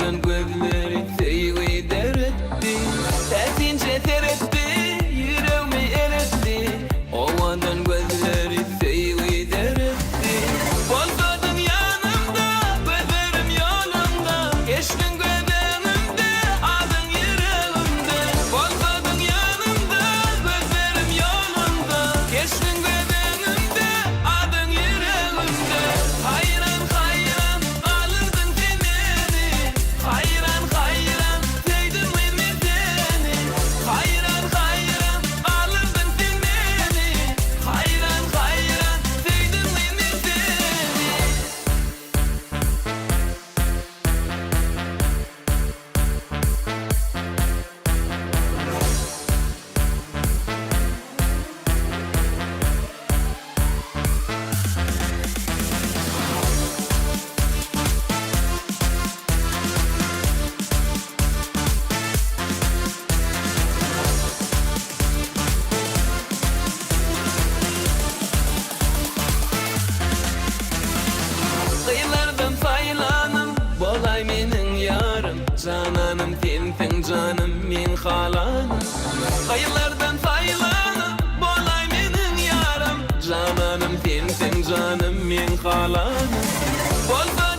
Owadan gözleri söýgi döretdi. Täsinje seretdi, ýüregmi eretdi. Owadan gözleri söýgi döretdi. Bolsadyň ýanymda, gözlerim ýolunda. Keşbiň göz öňümde, adyň ýüregimde. Bolsadyň ýanymda, gözlerim ýolunda. Keşbiň göz öňümde, adyň ýüregimde. Haýran, haýran, galyrdyň sen meni. Haýran, haýran, söýdümmi men seni. Haýran, haýran, galyrdyň sen meni. Haýran, haýran, söýdümmi men seni. Gyzlardan saýlanym, bolaý meniň ýarym, Jananym sensiň janym meň halanym. Gyzlardan saýlanym, bolaý meniň ýarym, Jananym sensiň janym meň halanym. Bolsa.